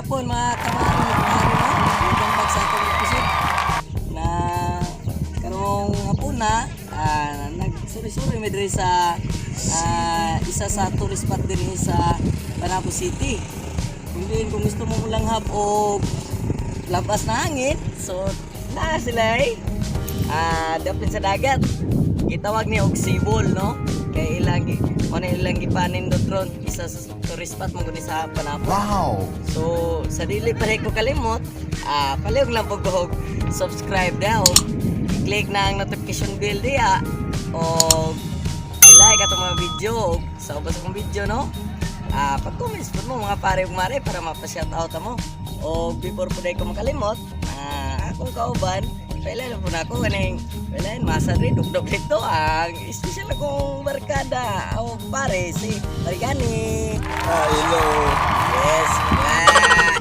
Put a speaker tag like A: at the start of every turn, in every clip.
A: Hapon, mga kamari, kumari, no? Welcome back sa atong episode na karong hapon na nagsuri-suri mi diri sa isa sa tourist spot diri sa Panabo City. Kung diin kung gusto mo mulanghap o labas na hangin, so na sila eh. Dapit sa dagat. Gitawag ni og sibol, no? Kay ilang mo na ilang gipanindot ron, isa sa tourist spot mo guni sa Panabo.
B: Wow!
A: So, sa dili pa rin ko kalimot, palihog lang po ko subscribe daw. I-click na ang notification bell diya o i-like atong mga video o sa ubos akong video, no? Pag-comments po mo, mga pare ug mare, para mapa-shoutout mo. O before po ko makalimot, akong kauban, pailan po na ako kaning pailan masa rin dugdog dito ang espesyal akong barkada o pare, si Marigani.
B: Ah, hello!
A: Yes. Ah.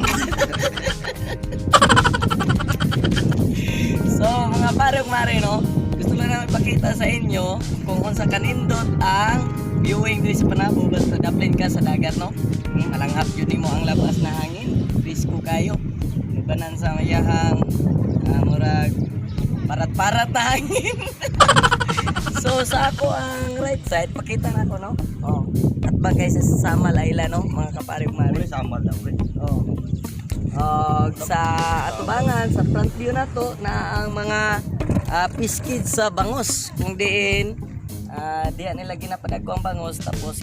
A: So, mga pare ug mare, no? Gusto lang namin ipakita sa inyo kung unsa kanindot ang viewing diri sa Panabo basta daplin ka sa dagat, no? Malanghap jud nimo ang labas na hangin. Presko kayo. Ibanan sa mayahang murag parat-parat na hangin. So sa ako ang right side, pakita na ako, no? Oh. At bagay sa Samal Island, no, mga kapare ug mare.
B: Samal daw, pre.
A: Oh. Og sa atubangan, sa front view na to na ang mga fish kids sa bangos kung diin diha nila ginapadagko ang bangos, tapos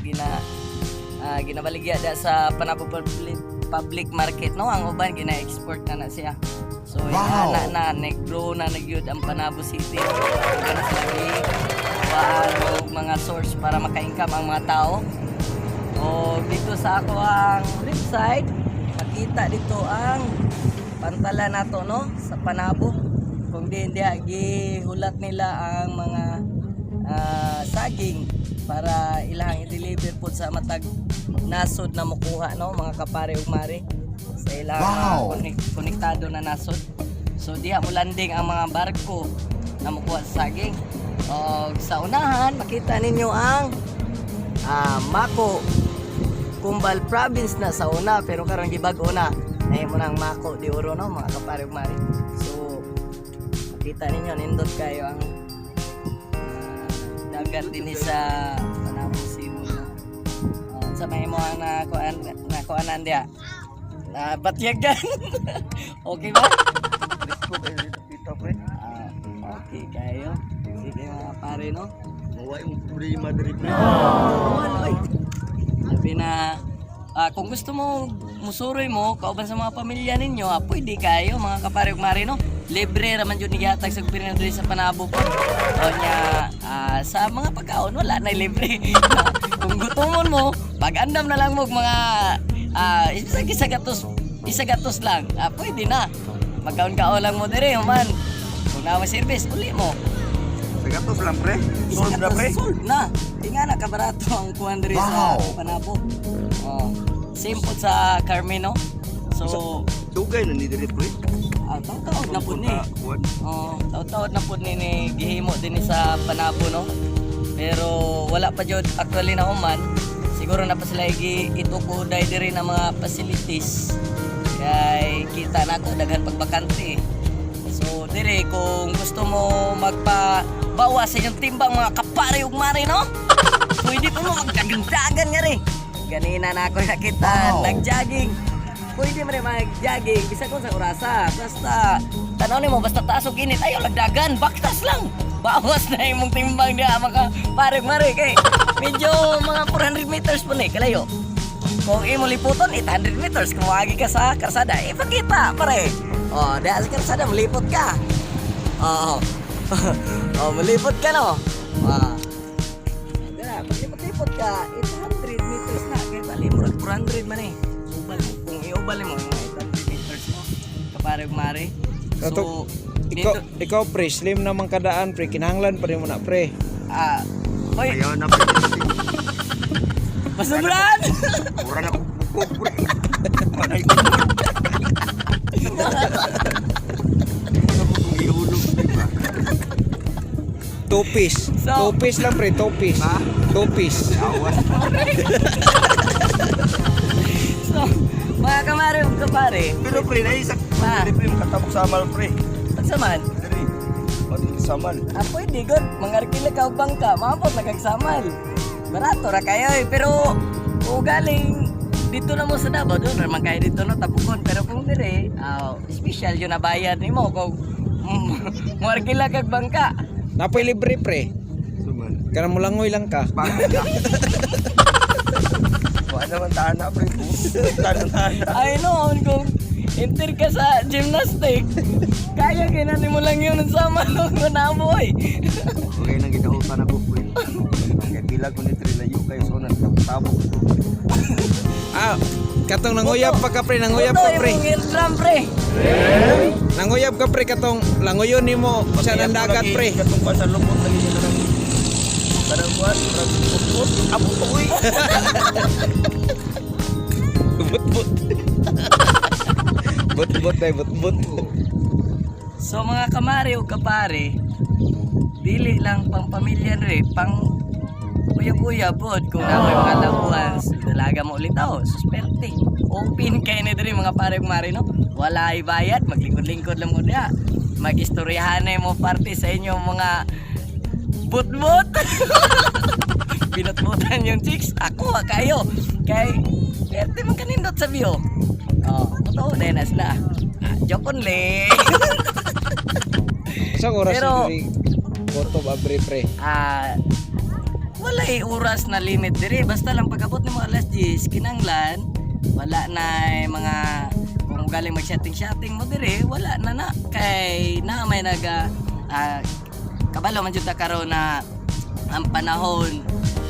A: ginabaligya da sa Panabo public, public market, no? Ang uban gina-export na na siya. So na na negro na nagyud ang Panabo City. Uban na sila kuhaan og mga source para maka-income ang mga tao. O dito sa ako ang left side, makita dito ang pantala nato, no, sa Panabo. Kung di hindi gihulat nila ang mga saging para ilang i-deliver po sa matag nasod na mukuha, no, mga kapare ug mare, sa ilang konektado na nasod. So diha mo landing ang mga barko na mukuha sa saging. Og sa unahan makita ninyo ang Mako Cumbal Province na sa una, pero karon gibag-o na, nahimo nang Mako de Oro, no, mga kapare ug mare. So makita ninyo, nindot kayo ang dagat din sa Panabo Cebu, no? Sa may mo ang nakuanan diya na batyagan, okay ba?
B: Presko kayo dito, kita, pre.
A: Okay kayo, sige mga pare, no?
B: Mawa yung problema diri, pre.
A: Wala, oy. Sabi na, kung gusto mo, musuroy mo, kauban sa mga pamilya ninyo, pwede kayo, mga kapare ug mare, no? Libre raman yun gihatag sa gobyerno diri sa Panabo po. O nya, sa mga pagkaon, wala na libre. Kung gutomon mo, pag-andam na lang mo og mga isa, isa gatos lang, pwede na. Magkaon-kaon lang mo diri, human. Kung naa may service, uli mo.
B: Sa gatos lang, pre. Solve na, pre.
A: Sold na. Di nga nakabarato ang kuan diri sa Panabo. Oh. Same po sa Carmen, no? So,
B: Dugay na ni diri, pre.
A: Taw-taod na po ni.
B: Kuan.
A: Oh, taw-taod na po ni gihimo din ni sa Panabo, no? Pero wala pa jud actually na human. Siguro na pa sila igi itukuday diri na mga facilities. Kay kita na ako daghan pagbakante eh. So dire kung gusto mo magpa bawas sa inyong timbang, mga kapare ug mare, no? Pwede po mo magdagan-dagan nga rin. Ganina na ako nakita nag-jogging. Pwede mo rin mag-jogging bisan kung sa orasa. Basta tanaw nimo, basta taas og init, ayaw lagdagan, baktas lang. Bawas na imong timbang diha, mga pare mare, kay medyo mga 400 meters po ni kalayo. Kung imo liputon 800 meters, kung moagi ka sa karsada, ipakita pare. Oh, dahil sa karsada malipot ka. Oo. Oh, malipot ka, no. Ah. Dara, pag lipot-lipot ka, 800 meters na. Kaya bali, murag 400 man eh. Ubal, kung iubal mo, mga 800 meters mo. Kapare ug mare. So,
C: Ikaw,
A: dito,
C: ikaw pre, slim naman kadaan pre, kinahanglan pa rin mo na pre.
A: Oy,
B: Ayaw na, pre.
A: masubraan!
B: Mura na ko, pre. Panay ko. Kung ihulog, di ba?
C: Two piece.
A: So-
C: Two piece lang pre, two piece.
B: Ha?
C: Two piece.
B: Awas.
A: So, mga kamare ug kapare, diri.
B: Pero pre, naisak.
A: Ah.
B: Diri pre, makatabok sa amal pre.
A: Pagsaman,
B: Diri. Matulog sa amal.
A: ah, pwede god. Mangarkila ka og bangka, maabot na kag Samal. Barato ra kayo eh. Pero kung galing dito na mo sa Davao, doon naman kayo dito no, tabukon. Pero kung dire, ah, special yun na bayad nimo kung moarkila kag bangka.
C: Napoy libre pre.
B: Suman.
C: Kanang mulangoy lang ka.
B: Bakit ka? Wala naman taan na pre. Tanan na.
A: Ay noon kung enter ka sa gymnastic, kaya kinani mo lang yun ang sama nung naboy.
B: Okay nang gidautan ako pre. Kay pila ko ni tre layo kayo so nan tabok to.
C: Ah, katong nanguyab pa ka pre, nanguyab ka pre.
A: Imong eardrum pre.
C: Nanguyab ka pre katong languyon nimo sa nang dagat pre.
B: Katong pa sa lubot lagi niya kanang kanang kuan, murag put-put. Abo to uy.
C: But-but. But-but ay but-but.
A: So mga kamari o kapare, dili lang pang pamilya rin, pang uyab-uyab pod kung nakoy mga loved ones, dalaga mo ulit ako, susperte. Open kay ni diri mga pare ug mare no. Wala ay bayad, maglingkod-lingkod lang mo diha. Magistoryahan na mo parte sa inyong mga but-but. Binutbutan yung chicks, ako ah, kayo. Kay perte man kanindot sa view. Oh, totoo na na sila. Ah, joke only.
C: Sa oras diri Koto ba pre pre?
A: Ah, walay oras na limit diri basta lang pag-abot nimo alas 10 kinanglan wala na mga kung galing mag shopping shopping mo diri wala na na kay na may naga kabalo man jud ta karon na ang panahon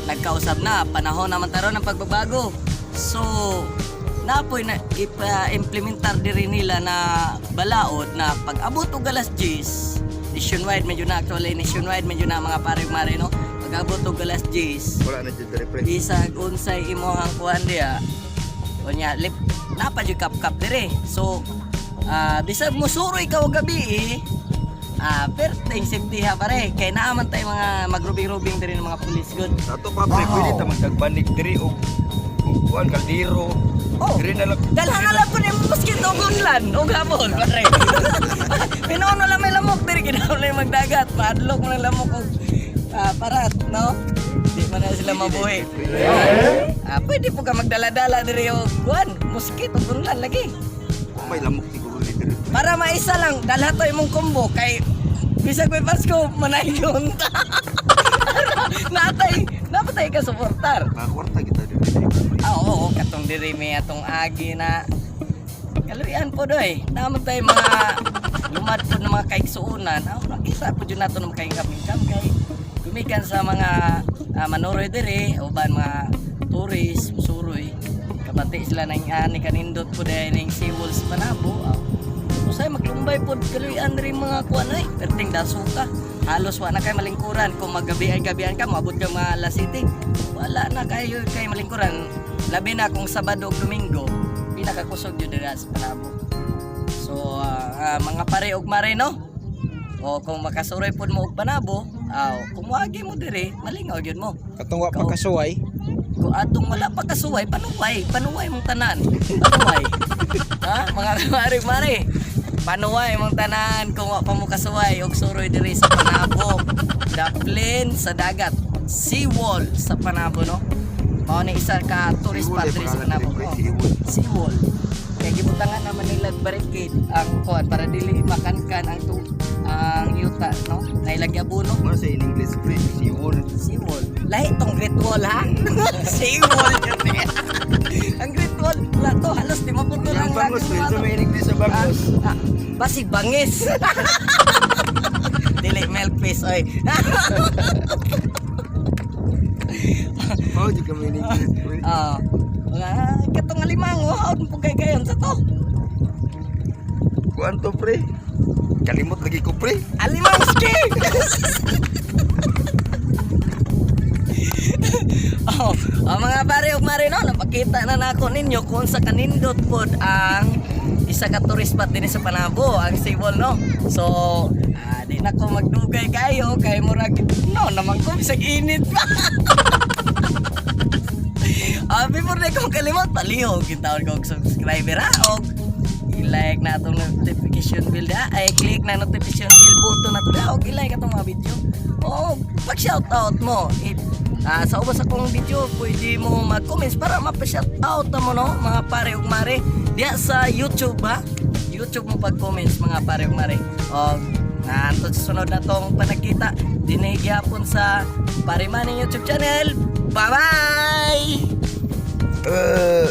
A: nagkausap na panahon naman taron ng pagbabago, so napoy na ipa-implementar diri nila na balaod na pag abot og alas 10 nationwide medyo na, actually nationwide medyo na mga pare mare no, pag abot og alas 10
B: Wala na jud diri pre.
A: bisag unsay imong kuan diha unya lip napa jud kap-kap dire, so bisag mo suroy ka og gabi eh, perteng safety ha pare kay naa man tay mga magrubing-rubing diri ng mga pulis good.
B: Sa ato pa pre, pwede ta magdagbanig diri og og kuan kaldero.
A: Oh.
B: Diri na lang.
A: Dalhan na lang po ni mosquito gunlan og hapon pare. Pinuno lang may lamok diri kinahanglan magdagat, maadlok mo ng lamok og parat no. Di man na sila mabuhi. Pwede po ka magdala-dala diri og kuan, mosquito gunlan lagi.
B: May lamok siguro ni diri.
A: Para maisa lang, dalha to imong combo kay bisag may Pasko manayon ta. Natay, napatay ka suportar.
B: Mga kwarta kita diri.
A: Ah, oo, katong diri may atong agi na kaluyan po doy. Naman tayo mga lumad po ng mga kaiksuunan. Ah, nakita po dyan nato ng mga kaikam kay gumikan sa mga manuroy diri uban mga tourist, musuroy. Kabati sila ng ani kanindot po dahil ning Seawalls Panabo. Ah, usay maglumbay po kaluyan diri mga kuan ay perting dasuka. Halos wa na kay malingkuran kung maggabi ay gabian ka moabot ka mga alas 7. Wala na kayo kay malingkuran. Labi na kung Sabado ug Domingo, pinakakusog jud dira sa Panabo. So mga pare ug mare no. O kung makasuroy pod mo og Panabo, aw kung moagi mo diri, malingaw gyud mo.
C: Katong wa pa kasuway.
A: Kung atong wala pa kasuway, panuway, panuway mong tanan. Panuway. Ha? Mga mare mare. Panuway mong tanan kung wa pa mo kasuway og suroy diri sa Panabo. Daplin sa dagat. Seawall sa Panabo no. Mao ni isa ka tourist spot
B: Seawall, eh,
A: diri sa
B: pangalan
A: Panabo.
B: diri, pre,
A: Oh.
B: Seawall.
A: Seawall. Kaya gibutangan naman nila barricade ang kuan para dili makankan ang tu ang yuta no. Nailagya buno.
B: Mano sa in English pre, seawall.
A: Seawall. Lahi tong Great Wall ha. Seawall yun eh. Ang Great Wall, wala to. Halos di maputo
B: Ang
A: lang
B: bangos pre, sa may in English sa bangos.
A: Basig bangis. Dili milk fish oy.
B: Mao jud kami in English pre.
A: Ah, mga katong alimango, haud po kay gayon sa to.
B: Kuan to pre. Kalimot lagi ko pre.
A: Alimangski! Oh, ang mga pare ug mare no, napakita na nako ninyo kung sa kanindot pod ang isa ka tourist spot dinhi sa Panabo, ang Seawall no. So, di na ko magdugay kayo kay murag no naman ko bisag init pa. Before na ko kalimot, palihog gintawon ko og subscriber ha og I-like na atong notification bell da. Ay, click na notification bell button na to da. Og i-like atong mga video. O pag shoutout mo. Sa ubos akong video, pwede mo mag-comments para mapa-shoutout na mo, no, mga pare ug mare. Diya sa YouTube ha. YouTube mo pag-comments, mga pare ug mare. O hantod sa sunod na tong panagkita dinhi gyapon sa Pare Manny YouTube channel. Bye-bye!
C: Pare!